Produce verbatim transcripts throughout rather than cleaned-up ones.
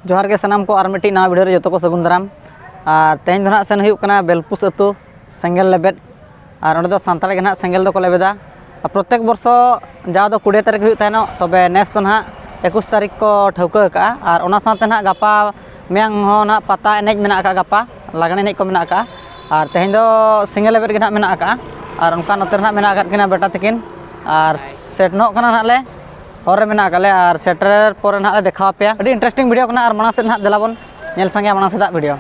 ᱡᱚᱦᱟᱨ ᱜᱮ ᱥᱟᱱᱟᱢ ᱠᱚ, ᱟᱨ ᱢᱤᱫᱴᱤᱡ ᱱᱟᱣᱟ ᱵᱷᱤᱰᱤᱭᱳ ᱨᱮ ᱡᱚᱛᱚ ᱠᱚ ᱥᱟᱹᱜᱩᱱ ᱫᱟᱨᱟᱢ᱾ ᱟᱨ ᱛᱮᱦᱮᱧ ᱫᱚ ᱱᱟᱦᱟᱜ ᱥᱮᱱ ᱦᱩᱭᱩᱜ ᱠᱟᱱᱟ ᱵᱮᱞᱯᱩᱥ ᱟᱹᱛᱩ ᱥᱮᱸᱜᱮᱞ ᱞᱮᱵᱮᱫ᱾ ᱟᱨ ᱚᱸᱰᱮ ᱫᱚ ᱥᱟᱱᱛᱟᱲ ᱜᱮ ᱱᱟᱦᱟᱜ ᱥᱮᱸᱜᱮᱞ ᱫᱚᱠᱚ ᱞᱮᱵᱮᱫᱟ᱾ ᱟᱨ ᱯᱨᱚᱛᱮᱠ ᱵᱚᱨᱥᱚ ᱡᱟᱣ ᱫᱚ ᱠᱩᱲᱤ ᱛᱟᱹᱨᱤᱠᱷ ᱦᱩᱭᱩᱜ ᱛᱟᱦᱮᱱᱚᱜ, ᱛᱚᱵᱮ ᱱᱮᱥ ᱫᱚ ᱱᱟᱦᱟᱜ ᱮᱠᱩᱥ ᱛᱟᱹᱨᱤᱠᱷ ᱠᱚ ᱴᱷᱟᱹᱣᱠᱟᱹ ᱟᱠᱟᱫᱼᱟ᱾ ᱟᱨ ᱚᱱᱟ ᱥᱟᱶᱛᱮ ᱱᱟᱦᱟᱜ ᱜᱟᱯᱟ ᱢᱮᱭᱟᱝ ᱦᱚᱸ ᱱᱟᱦᱟᱜ ᱯᱟᱛᱟ ᱮᱱᱮᱡ ᱢᱮᱱᱟᱜ ᱟᱠᱟᱫᱼᱟ, ᱜᱟᱯᱟ ᱞᱟᱜᱽᱬᱮ ᱮᱱᱮᱡ ᱠᱚ ᱢᱮᱱᱟᱜ ᱟᱠᱟᱫᱼᱟ᱾ ᱟᱨ ᱛᱮᱦᱮᱧ ᱫᱚ ᱥᱮᱸᱜᱮᱞ ᱞᱮᱵᱮᱫ ᱜᱮ ᱱᱟᱦᱟᱜ ᱢᱮᱱᱟᱜ ᱟᱠᱟᱫᱼᱟ᱾ ᱟᱨ ᱚᱱᱠᱟ ᱱᱚᱛᱮ ᱨᱮ ᱱᱟᱦᱟᱜ ᱢᱮᱱᱟᱜ ᱟᱠᱟᱫ ᱠᱤᱱᱟ ᱵᱮᱴᱟ ᱛᱟᱹᱠᱤᱱ᱾ ᱟᱨ ᱥᱮᱴᱱᱚᱜ ᱠᱟᱱᱟ ᱱᱟᱦᱟᱜ ᱞᱮ, ᱦᱚᱨ ᱨᱮ ᱢᱮᱱᱟᱜ ᱟᱠᱟᱫ ᱞᱮᱭᱟ᱾ ᱟᱨ ᱥᱮᱴᱮᱨ ᱯᱚᱨᱮ ᱱᱟᱦᱟᱜ ᱞᱮ ᱫᱮᱠᱷᱟᱣ ᱟᱯᱮᱭᱟ᱾ ᱟᱹᱰᱤ interesting ᱵᱷᱤᱰᱤᱭᱳ ᱠᱟᱱᱟ᱾ ᱟᱨ ᱢᱟᱲᱟᱝ ᱥᱮᱫ ᱱᱟᱦᱟᱜ ᱫᱮᱞᱟ ᱵᱚᱱ ᱧᱮᱞ ᱥᱟᱸᱜᱮᱭᱟ ᱢᱟᱲᱟᱝ ᱥᱮᱫᱟᱜ ᱵᱷᱤᱰᱤᱭᱳ᱾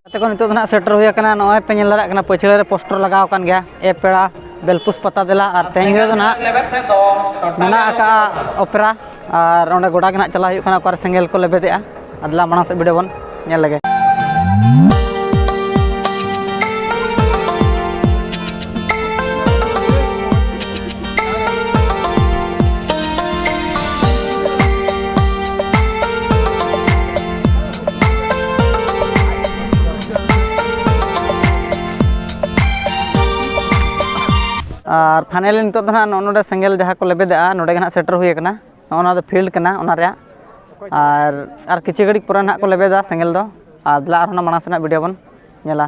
ᱜᱟᱛᱮ ᱠᱚ, ᱱᱤᱛᱚᱜ ᱫᱚ ᱱᱟᱦᱟᱜ ᱥᱮᱴᱮᱨ ᱦᱩᱭ ᱟᱠᱟᱱᱟ᱾ ᱱᱚᱜᱼᱚᱭ ᱯᱮ ᱧᱮᱞ ᱫᱟᱲᱮᱭᱟᱜ ᱠᱟᱱᱟ, ᱯᱟᱹᱪᱷᱞᱟᱹ ᱨᱮ ᱯᱳᱥᱴᱟᱨ ᱞᱟᱜᱟᱣ ᱟᱠᱟᱱ ᱜᱮᱭᱟ, ᱮ ᱯᱮᱲᱟ ᱵᱮᱞᱯᱩᱥ ᱯᱟᱛᱟ ᱫᱮᱞᱟ᱾ ᱟᱨ ᱛᱮᱦᱮᱧ ᱦᱤᱞᱳᱜ ᱫᱚ ᱱᱟᱦᱟᱜ ᱢᱮᱱᱟᱜ ᱟᱠᱟᱫᱼᱟ ᱚᱯᱮᱨᱟ᱾ ᱟᱨ ᱚᱸᱰᱮ ᱜᱚᱰᱟ ᱜᱮ ᱱᱟᱦᱟᱜ ᱪᱟᱞᱟᱜ ᱦᱩᱭᱩᱜ ᱠᱟᱱᱟ, ᱚᱠᱟᱨᱮ ᱥᱮᱸᱜᱮᱞ ᱠᱚ ᱞᱮᱵᱮᱫᱮᱜᱼᱟ᱾ ᱟᱨ ᱫᱮᱞᱟ ᱢᱟᱲᱟᱝ ᱥᱮᱫ ᱵᱷᱤᱰᱤᱭᱳ ᱵᱚᱱ ᱧᱮᱞ ᱞᱮᱜᱮ᱾ ᱟᱨ finally ᱱᱤᱛᱚᱜ ᱫᱚ ᱱᱟᱦᱟᱜ ᱱᱚᱜᱼᱚ ᱱᱚᱰᱮ ᱥᱮᱸᱜᱮᱞ ᱡᱟᱦᱟᱸ ᱠᱚ ᱞᱮᱵᱮᱫᱮᱜᱼᱟ, ᱱᱚᱰᱮ ᱜᱮ ᱱᱟᱦᱟᱜ ᱥᱮᱴᱮᱨ ᱦᱩᱭ ᱟᱠᱟᱱᱟ᱾ ᱱᱚᱜᱼᱚ ᱱᱚᱣᱟ ᱫᱚ field ᱠᱟᱱᱟ ᱚᱱᱟ ᱨᱮᱭᱟᱜ᱾ ᱟᱨ, ᱟᱨ ᱠᱤᱪᱷᱩ ᱜᱷᱟᱹᱲᱤᱡ ᱯᱚᱨᱮ ᱱᱟᱦᱟᱜ ᱠᱚ ᱞᱮᱵᱮᱫᱟ ᱥᱮᱸᱜᱮᱞ ᱫᱚ᱾ ᱟᱨ ᱫᱮᱞᱟ ᱟᱨᱦᱚᱸ ᱚᱱᱟ ᱢᱟᱲᱟᱝ ᱥᱮᱱᱟᱜ ᱵᱷᱤᱰᱤᱭᱳ ᱵᱚᱱ ᱧᱮᱞᱟ᱾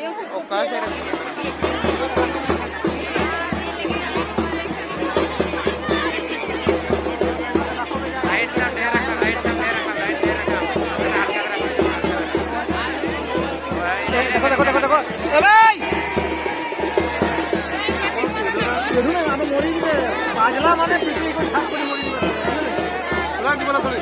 ᱚᱠᱟ ᱥᱮᱫ ᱨᱮ? ᱞᱟᱭᱤᱴ ᱫᱚ ᱰᱷᱮᱨ ᱟᱠᱟᱱ, ᱞᱟᱭᱤᱴ ᱫᱚ ᱰᱷᱮᱨ ᱟᱠᱟᱱ, ᱞᱟᱭᱤᱴ ᱰᱷᱮᱨ ᱟᱠᱟᱱ᱾ ᱫᱮᱠᱷᱚ, ᱫᱮᱠᱷᱚ, ᱫᱮᱠᱷᱚ, ᱫᱮᱠᱷᱚ᱾ ᱮ ᱵᱷᱟᱭ! ᱪᱮᱫ ᱦᱚᱸ ᱵᱟᱝ, ᱟᱢ ᱢᱚᱨᱤ ᱜᱮ᱾ ᱵᱟᱡᱽᱞᱟ ᱢᱟᱱᱮ ᱯᱤᱴᱤ ᱠᱚ ᱥᱟᱵ ᱠᱚ ᱢᱚᱨᱤ ᱜᱮ᱾ ᱥᱩᱨᱟᱡᱽ ᱵᱚᱞᱟ ᱛᱷᱚᱲᱤ᱾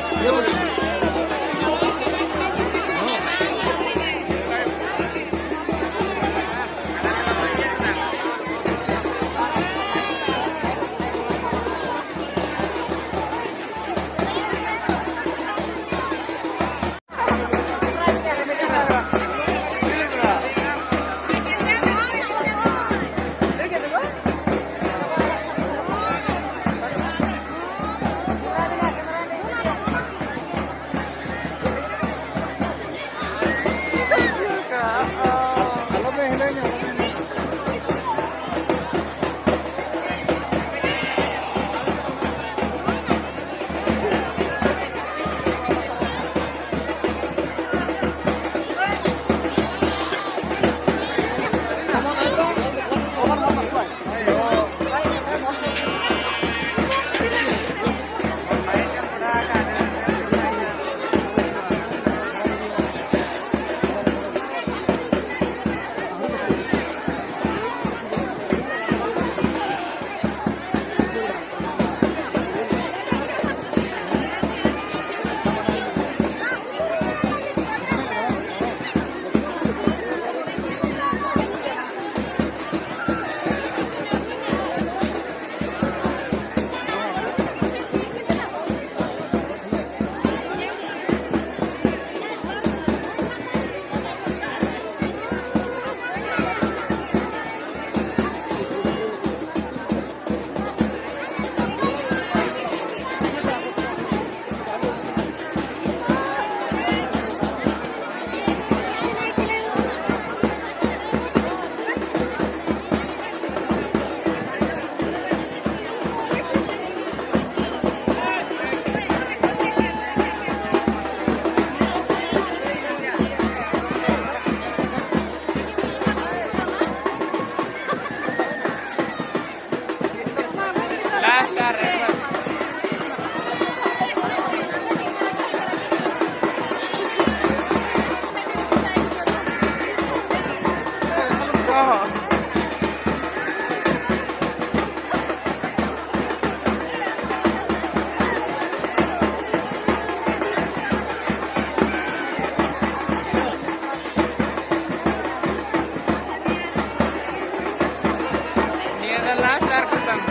ᱱᱤᱭᱟᱹ ᱫᱚ ᱞᱟᱥᱴ ᱟᱨ ᱠᱷᱟᱛᱚᱢ᱾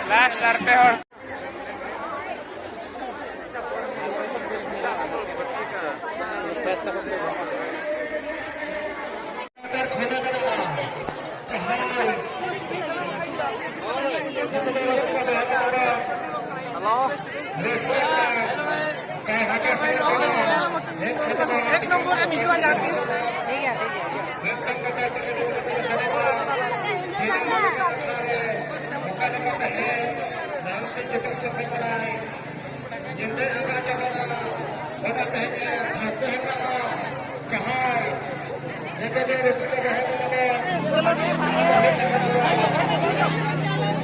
ᱞᱟᱥᱴ ᱟᱨ ᱯᱮ ᱦᱚᱲ᱾ ᱦᱮᱞᱳ᱾ ᱮᱠ ᱱᱚᱢᱵᱚᱨ ᱨᱮ ᱢᱤᱫ ᱴᱷᱤᱠ ᱜᱮᱭᱟ, ᱴᱷᱤᱠ ᱜᱮᱭᱟ᱾ ᱧᱤᱫᱟᱹ ᱟᱸᱜᱟ ᱪᱟᱵᱟᱜᱼᱟ, ᱚᱱᱟ ᱛᱮᱦᱮᱧ ᱴᱷᱟᱹᱣᱠᱟᱹ ᱟᱠᱟᱫᱼᱟ, ᱡᱟᱦᱟᱸᱭ ᱧᱤᱫᱟᱹ ᱨᱟᱹᱥᱠᱟᱹ ᱨᱮ ᱦᱮᱡ ᱠᱟᱛᱮ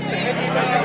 ᱛᱮᱦᱮᱧ ᱧᱤᱫᱟᱹ